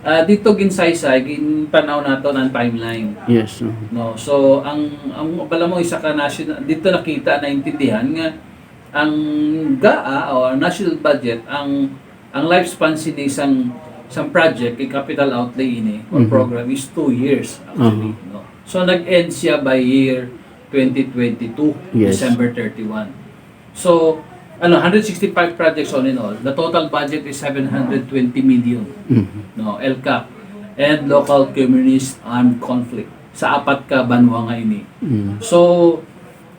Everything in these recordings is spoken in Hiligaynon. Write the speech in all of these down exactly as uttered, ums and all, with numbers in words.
Ah, dito ginsaysay, gintanaw nato ang timeline. Yes. No. No, so ang ang bala mo isa ka national dito nakita, naintindihan nga ang GAA o national budget, ang ang lifespan sini sang sang project kay capital outlay ini or Mhm. program is two years actually, Uh-huh. no. So nag-end siya by year twenty twenty-two, Yes. December thirty-one. So ano, hundred sixty-five projects all in all. The total budget is seven hundred twenty million. Mhm. No, LCAC and local communist armed conflict sa apat ka banwa nga ini. Mm. So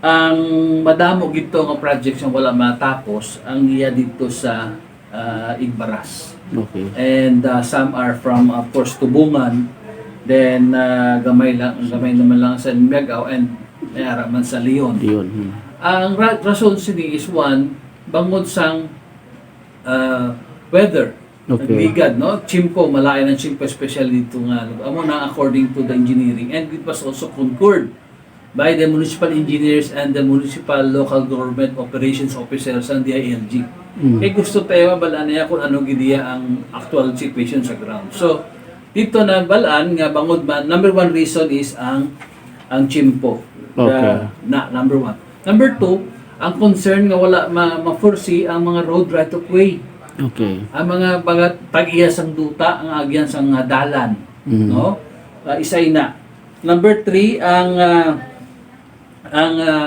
ang madamo gid to nga projects nga wala matapos ang iya dito sa ah, Igbaras. Okay. And uh, some are from, of course, Tubungan. Then uh, gamay lang, gamay naman lang sa Miagao and may ara man sa Leon. Yun. Hmm. Ang ra- rason sini is one, bangod sang uh, weather. Okay. Nagligad, no? Tsimpo, malain ang tsimpo, especially dito nga. Amo na according to the engineering. And it was also concurred by the municipal engineers and the municipal local government operations officers and D I L G. Mm. Kay gusto tayo mabalaan niya kung ano gid iya ang actual situation sa ground. So, dito na balaan nga bangod man, number one reason is ang ang tsimpo. Okay. Na, number one. Number two, ang concern nga wala ma, ma-foresee ang mga road right of way. Okay. Ang mga bagat tag-iya sang duta, ang agyan sang nga dalan, Mm. no? Ah, isa ina. Number three, ang ah, ang ah,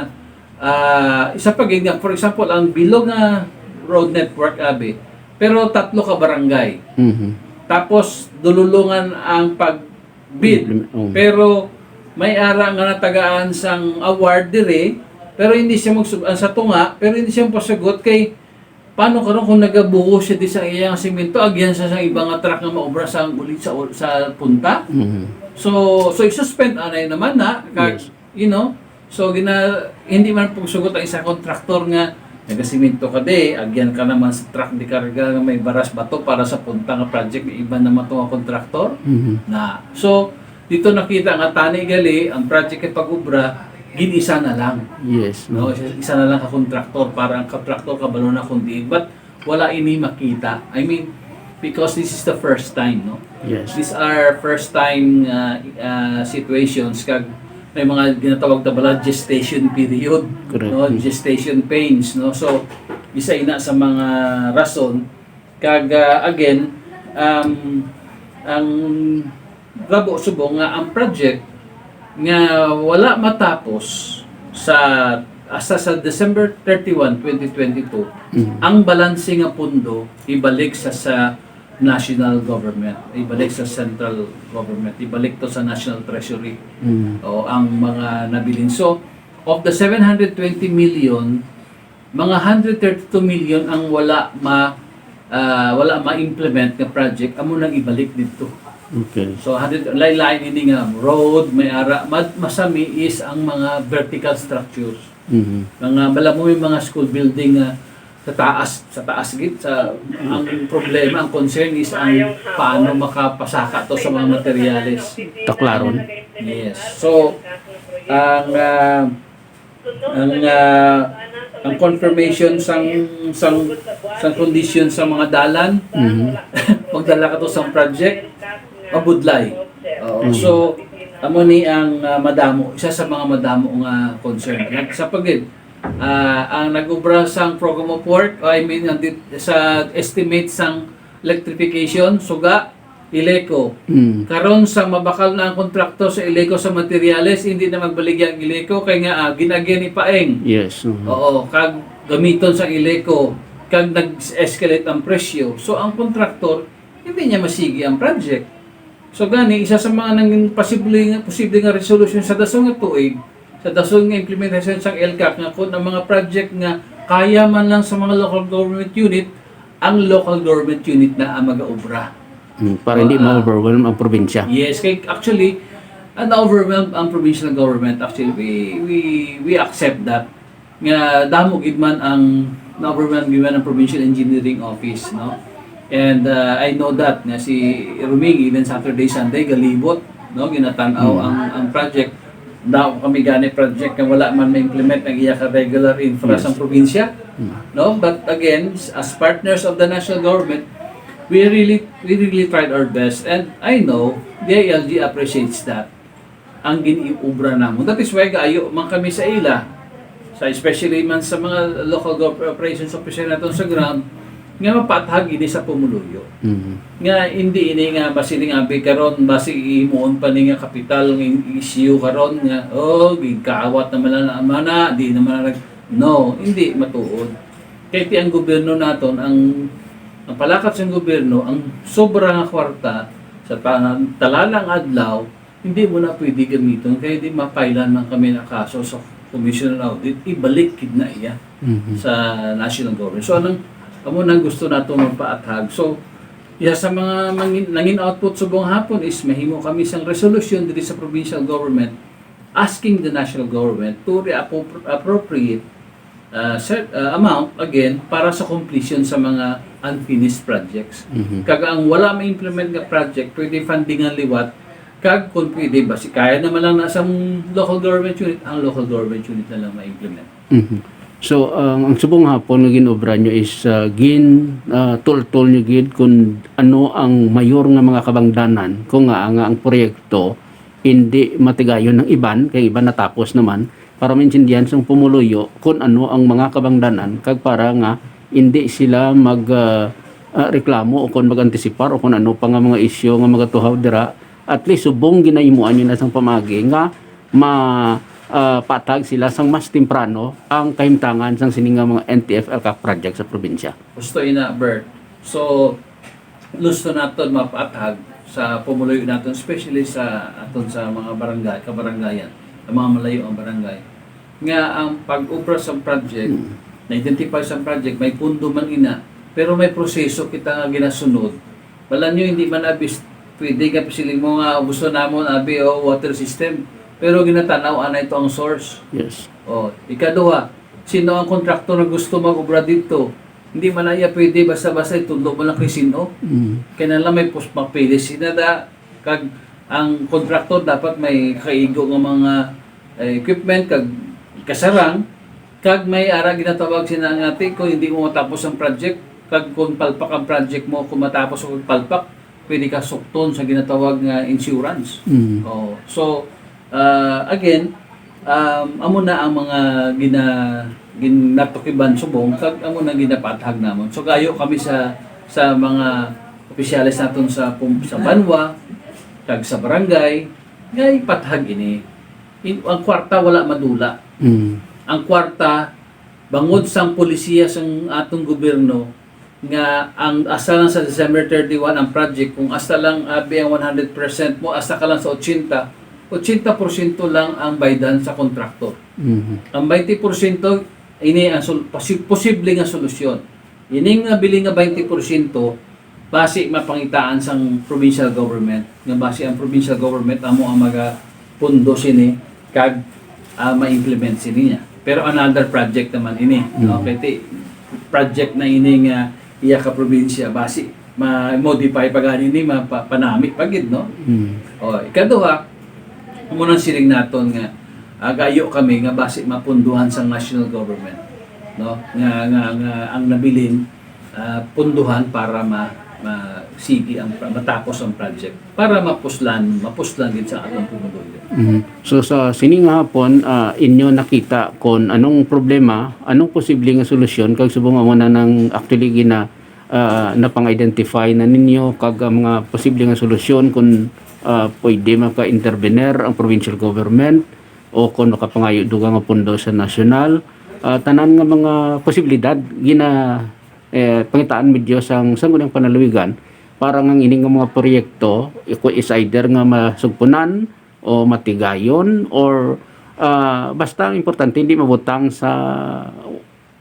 ah, isa pa gid nga, for example, ang bilog nga road network abi, pero tatlo ka barangay. Mhm. Tapos dululungan ang pag-bid. Oh. Pero may ara nga natagaan sang award dire, pero hindi siya magsug-, ah, sa tunga, pero hindi siya pasugot kay paano karon kung nagabuo siya di sa iyang simento, agyan siya sa iba nga truck nga maobra sa uli sa, sa punta. Mhm. So, so i-suspend anay naman na kag, Yes. you know, so gina hindi man pagsugot ang isa kontraktor nga nagasimento ka di, agyan ka naman sa truck di karga nga may baras bato para sa punta nga project ng iba naman to nga kontraktor. Mhm. Na. So, dito nakita nga tani gali ang project kay pag-ubra gin-isa na lang. Yes. No, isa, isa na lang ka kontraktor para ang kontraktor kabalo na kung diin. But wala ini makita. I mean, because this is the first time, no? Yes. These are first time uh, uh, situations kag may mga ginatawag ta bala gestation period, Correct. No, gestation pains, no? So isa ina sa mga rason kag uh, again um, ang labo subong nga ang project nga wala matapos sa hasta sa December thirty-one, twenty twenty-two, Mm. ang balanse nga pondo ibalik sa sa national government, ibalik sa central government, ibalik to sa national treasury. Mm. O ang mga nabilin. So, of the seven hundred twenty million, mga hundred thirty-two million ang wala ma ah, wala ma-implement nga project, amo nang ibalik didto. Okay. So, hundred, lain-lain ini nga road, may ara, ma- masami is ang mga vertical structures. Mhm. Mga, bala mo may mga school building nga sa taas, sa taas gid, sa, ang problema, ang concern is ang paano makapasaka to sa mga materyales. Taklaron. Yes. So, ang ah, ang ah, ang confirmation sang sang sang condition sa mga dalan, Mhm. magdala ka to sa project, mabudlay. Oo. Mhm. So, amo ni ang ah, madamo, isa sa mga madamo nga concern. Nag- Sa pagid, ah, ang nag-ubra sang program of work, I mean, ang dit- sa estimate sang electrification, suga, Ileco. Mm. Karon sa mabakal na ang kontraktor sa Ileco sa materyales, hindi na magbaligya ang Ileco kay nga ah, ginagyan ni Paeng. Yes. Mhm. Oo, kag gamiton sa Ileco, kag nag-escalate ang presyo. So ang kontraktor, hindi niya masigi ang project. So gani, isa sa mga nangin posible nga posible nga resolution sa dason nga tuig, sa dason nga implementasyon sang LCAC nga kun ang mga project nga kaya man lang sa mga local government unit, ang local government unit na ang mag-aobra. Mm, para hindi Ah, ma-overwhelm ang probinsya. Yes, kay actually, ah, na-overwhelmed ang provincial government. Actually, we we we accept that nga damo gid man ang na-overwhelm gid man ang provincial engineering office, no? And uh, I know that nga si Ruming, even Saturday, Sunday, galibot, no, ginatan-aw Mm. ang ang project. Daw kami gani project nga wala man ma-implement ang iya ka regular infra Yes. sa probinsya, Mm. no? But again, s- as partners of the national government, We really, we really tried our best, and I know the I L G appreciates that, ang gin-iubra namon. That is why gaayo man kami sa ila, sa, especially man sa mga local gov-, operations officer naton sa ground, nga mapaathag ini sa pumuluyo. Mhm. Nga hindi ini nga basi ning abi karon, basi ihimuon pa ni nga kapital nga i-issue karon nga, "Oh, gigkaawat naman lang na, mana, di naman lang nag-," no, hindi matuod. Kay ti ang gobyerno naton, ang, ang palakat sang gobyerno, ang sobra nga kwarta sa pa-, talalang adlaw, hindi mo na pwede gamiton kay di mapailan man kami na kaso sa Commission on Audit, ibalik gid na iya Mhm. sa national government. So, anong, amo nang gusto nato magpaathag. So, iya sa mga mangin-, nangin output subong hapon is mahimo kami sang resolution diri sa provincial government asking the national government to reappro-, appropriate, uh, cer-, uh, amount again para sa completion sa mga unfinished projects. Mhm. Kag ang wala ma-implement nga project, pwede fundingan liwat, kag kung pwede, basi kaya naman lang na sa local government unit, ang local government unit na lang ma-implement. Mhm. So, ang, ang subong hapon nga ginobra nyo is, ah, gin, ah, tultol nyo gid kung ano ang mayor nga mga kabangdanan, kung nga, nga ang proyekto hindi matigayon ng iban, kay iban natapos naman, para maintindihan sang pumuluyo kung ano ang mga kabangdanan, kag para nga hindi sila mag, ah, ah, reklamo o kung mag-antisipar o kung ano pa nga mga isyu nga magatuhaw dira, at least subong ginahimuan nyo na sang pamagi nga ma, ah, patag sila sang mas temprano ang kahimtangan sang sini nga mga N T F L CAC project sa probinsya. Gusto ina, Bert. So, gusto naton mapaathag sa pumuluyo naton, especially sa aton sa mga barangay, kabarangayan, ang mga malayo ang barangay, nga ang pag-obra sa project, Hmm. na-identify sa project, may pundo man ina, pero may proseso kita nga ginasunod. Wala nyo, hindi man abis, pwede nga pisiling mo nga gusto namon abi o water system, pero ginatanaw ana ito ang source. Yes. O, ikaduha, sino ang kontraktor na gusto mag-obra dito? Hindi man na iya pwede basta-basta itudlo mo lang kay sino. Mm. Kaya na lang may pus-, mapilis sila da, kag ang kontraktor dapat may kaigo nga mga, eh, equipment, kag kasarang, kag may ara ginatawag sina nga, "Ti, kung hindi mo matapos ang project, kag kung palpak ang project mo, kung matapos o kung palpak, pwede ka sukton sa ginatawag nga insurance." Mm. Oh, so, ah, again, um, amo na ang mga gina-, ginatukiban subong, kag amo na ginapaathag namon. So, gayo kami sa, sa mga opisyales naton sa pum-, sa banwa, kag sa barangay, nga ipaathag ini. In-, ang kwarta wala madula. Mm. Ang kwarta, bangod sang polisiya sang atong gobyerno, nga ang hasta lang sa December thirty-one ang project, kung hasta lang abi ang one hundred percent mo, hasta ka lang sa ochenta, ochenta porsyento lang ang baydan sa kontraktor. Mhm. Ang twenty porsyento, ini ang sol-, posi-, posible nga solusyon. Ini nga bili nga twenty porsyento, basi mapangitaan sang provincial government, nga basi ang provincial government amo ang magapundo sini kag, ah, ma-implement sini niya. Pero another project naman ini, no? Mm. Kay ti-, project na ini nga iya ka probinsya, basi ma-modify pa gani ni, mapa-, panami pa gid, no? Mm. O, ikaduha, amo nang siling naton nga, ah, gayo kami nga basi mapunduhan sang national government, no? Nga, nga, nga ang nabilin, ah, punduhan para ma-, ma-, sige ang pro-, matapos ang project, para mapuslan, mapuslan gid sa atong pumuluyo. Mhm. So, sa sini nga hapon, ah, inyo nakita kon anong problema, anong posible nga solusyon, kag subong amo na nang actually gina-, ah, napang-identify na ninyo, kag ang mga posible nga solusyon kon, ah, pwede maka-intervener ang provincial government o kon makapangayo dugang nga pondo sa nasyonal, ah, tanan nga mga posibilidad gina-, eh, pangitaan medyo sang Sangguniang Panlalawigan para nga ini nga mga proyekto, iku-, is either nga masugpunan o matigayon or, ah, basta ang importante hindi mabutang sa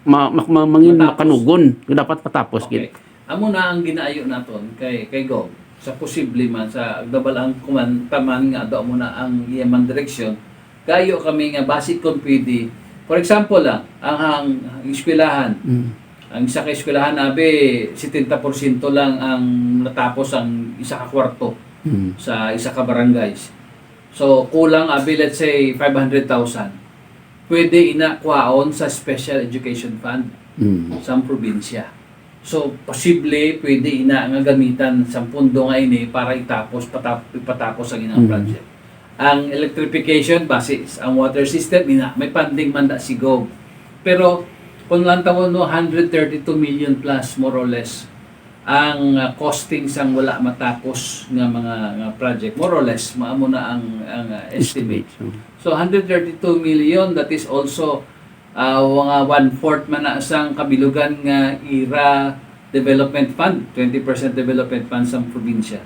ma-, ma-, ma-, mangin Matapos. makanugon nga dapat matapos gid. Okay. Amo na ang ginaayo naton kay, kay Gov. Sa posible man, sa dabalang kuman, taman nga daw mo na ang iya man direksyon, gayo kami nga basi kung pwede. For example lang, ang, ang eskwelahan. Mm. Ang isa ka eskwelahan, abi, setenta porsyento lang ang natapos ang isa ka kwarto Mm. sa isa ka barangays. So, kulang, abi, let's say, five hundred thousand. Pwede ina kuhaon sa Special Education Fund Mm. sa probinsya. So, posible, pwede ina nga gamitan sa pondo nga ini para itapos, patap-, ipatapos ang ilang Mhm. project. Ang electrification, base sa ang water system, ina, may funding man da si Gov. Pero, kung lang tawon, no, hundred thirty-two million plus, more or less, ang, ah, costing sang wala matapos nga mga, nga project, more or less, maamo na ang, ang, ah, estimate. So, So, hundred thirty-two million, that is also, ah, mga one-fourth man na sang kabilugan nga ira development fund, twenty percent development fund sang probinsya.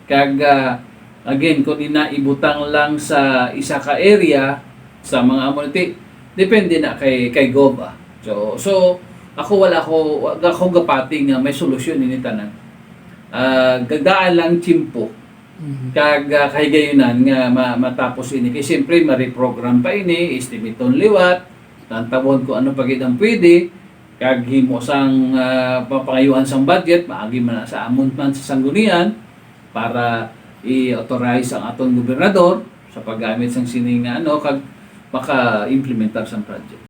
Kag, ah, again, kung ina ibutang lang sa isa ka area, sa mga amo niti, depende na kay, kay Gov, ah. So, so, ako wala ko, wa-, ako gapati nga may solusyon ini tanan. Ah, gagdaan lang tiyempo. Kag, ah, kahigayunan nga ma-, matapos ini. Kay siyempre, ma-reprogram pa ini, estimaton liwat, tantawon kung ano pa gid ang pwede, kag himo sang, ah, papangayuan sang budget, maagi man na sa amon man sa sanggunian para i-authorize ang aton gobernador sa paggamit sang sini nga ano, kag maka-implementar sang project.